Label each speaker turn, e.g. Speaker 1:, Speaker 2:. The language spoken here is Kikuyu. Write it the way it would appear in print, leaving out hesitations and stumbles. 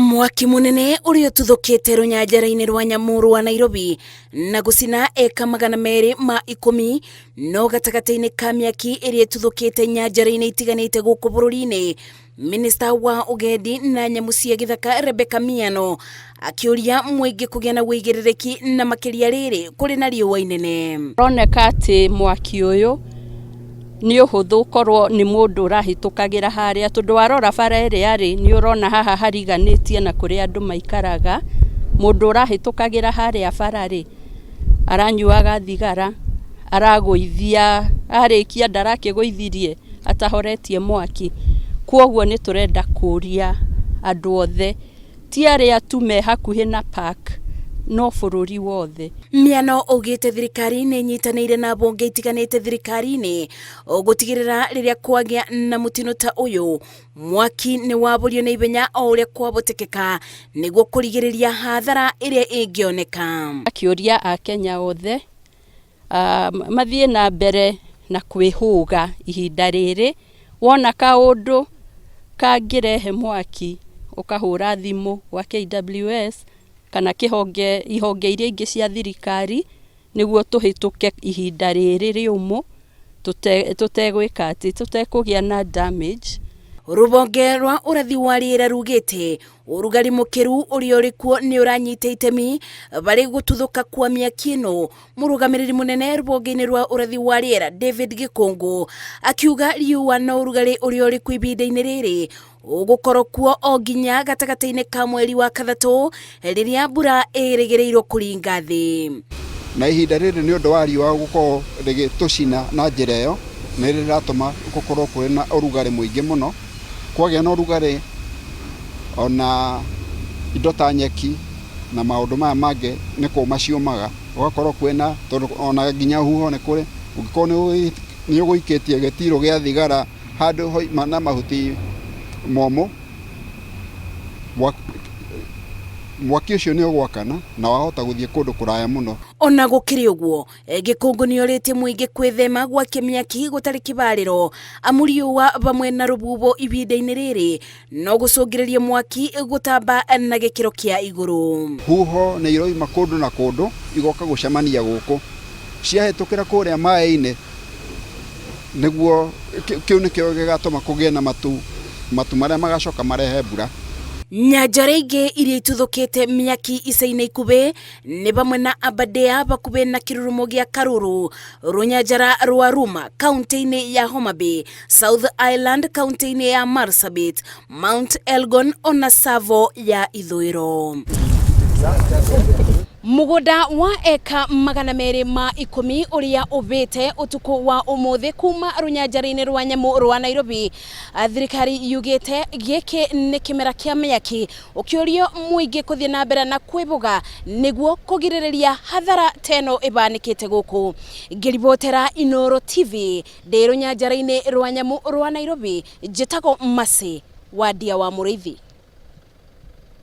Speaker 1: Mwaki mũnene ũrĩa ũtuthũkĩte rũnyanjara-inĩ rwa nyamũ rwa Nairobi na gũcina eka 210 no gatagatĩ-inĩ ka mĩaki ĩrĩa ĩtuthũkĩte nyanjara-inĩ itiganĩte gũkũ bũrũri-inĩ. Minista wa ũgendi na nyamũ cia gĩthaka Rebecca Miano akĩũria mũingĩ kũgĩa na ũigĩrĩrĩki na makĩria rĩrĩ kũrĩ na riũa inene.
Speaker 2: Roneka atĩ mwaki ũyũ nĩ ũhũthũ ũkorwo nĩ mũndũ ũrahĩtũkagĩra harĩa, tondũ warora bara ĩrĩa rĩ, nĩ ũrona haha hariganĩtie na kũrĩa andũ maikaraga. Mũndũ ũrahĩtũkagĩra harĩa bara rĩ, aranyuaga thigara, aragũithia, arĩkia ndarakĩgũithirie atahoretie mwaki. Kwoguo nĩ tũrenda kũria andũ othe Ti arĩa tu me hakuhĩ na park, no bũrũri wothe.
Speaker 1: Miano augĩte thirikari nĩ ĩnyitanĩire na mbunge itiganĩte thirikari-inĩ gũtigĩrĩra rĩrĩa kwagĩa na mũtino ta ũyũ mwaki nĩ waborio na ihenya o ũrĩa kwahotekeka nĩguo kũrigĩrĩria hathara ĩrĩa ĩngĩoneka.
Speaker 2: Akĩũria Akenya othe mathiĩ na mbere na kwĩhũga ihinda rĩrĩ, wona kaũndũ kangĩrehe mwaki ũkahũra thimũ gwa KWS kana kĩhonge, ihonge iria ingĩ cia thirikari nĩguo tũhĩtũke ihinda rĩrĩ rĩũmũ tũtegwĩka atĩ, tũtekũgĩa na damage.
Speaker 1: Rũhonge rwa ũrathi wa rĩera rugĩte ũrugarĩ mũkĩru ũrĩa ũrĩ kuo nĩ ũranyita itemi harĩ gũtuthũka kwa mĩaki ĩno. Mũrũgamĩrĩri mũnene rũhonge-inĩ rwa ũrathi wa rĩera David Gĩkũngũ akiuga riũa na ũrugarĩ ũrĩa ũrĩ kuo ihinda-inĩ rĩrĩ ũgũkorwo kuo o nginya gatagatĩ-inĩ ka mweri wa kathatũ rĩrĩa mbura ĩrĩgĩrĩirwo kũringa thĩ.
Speaker 3: Na ihinda rĩrĩ nĩ ũndũ wa riũa gũkorwo rĩgĩtũcina na njĩra ĩyo nĩ rĩratũma gũkorwo kũrĩ na ũrugarĩ mũingĩ mũno. Kwagĩa na ũrugarĩ ona indo ta nyeki na maũndũ maya mangĩ nĩ kũma ciũmaga, gũgakorwo kwĩna, tondũ ona nginya huho nĩ kũrĩ, ũngĩkorwo nĩ ũgũikĩtie gĩtirũ gĩa thigara handũ hauma na mahuti momũ, mwaki ũcio nĩ ũgwakana na wahota gũthiĩ kũndũ kũraya mũno.
Speaker 1: Ona gũkĩrĩ ũguo, Gĩkũngũ nĩorĩtie mũingĩ kwĩthema gwakia mĩaki gũtarĩ kĩbarĩro amu riũa vamwe na rũhuho ihinda-inĩ rĩrĩ no gũcũngĩrĩrie mwaki gũtamba na gĩkĩro kĩa igũrũ.
Speaker 3: Huho nĩ iroima kũndũ na kũndũ igoka gũcemania gũkũ, ciahĩtũkĩra kũrĩa maĩ-inĩ nĩguo kĩu nĩkĩo gĩgatũma kũgĩe na matu, matu marĩa magacoka marehe mbura.
Speaker 1: Nyanjara ingĩ iria ituthũkĩte mĩaki ica-inĩ ikuhĩ nĩ vamwe na Aberdare vakuhĩ na kĩrurumo gĩa Karuru, rũnyanjara rwa Ruma kaunti-inĩ ya Homa Bay, South Island kaunti-inĩ ya Marsabit, Mount Elgon ona Tsavo ya ithũĩro. Mũgũnda wa eka 210 ũrĩa ũbĩte ũtukũ wa ũmũthĩ kuma rũnyanjara-inĩ rwa nyamũ rwa Nairobi. Thirikari yugĩte gĩkĩ nĩ kĩmera kĩa mĩaki ũkĩũrio mũingĩ kũthiĩ na mbere na kwĩbũga nĩguo kũgirĩrĩria hathara ta ĩno ĩbanĩkĩte gũkũ. Ngĩribotera Inooro TV ndĩ rũnyanjara-inĩ rwa nyamũ rwa Nairobi, njĩtagwo Mercy Wandia wa Mũrĩithi.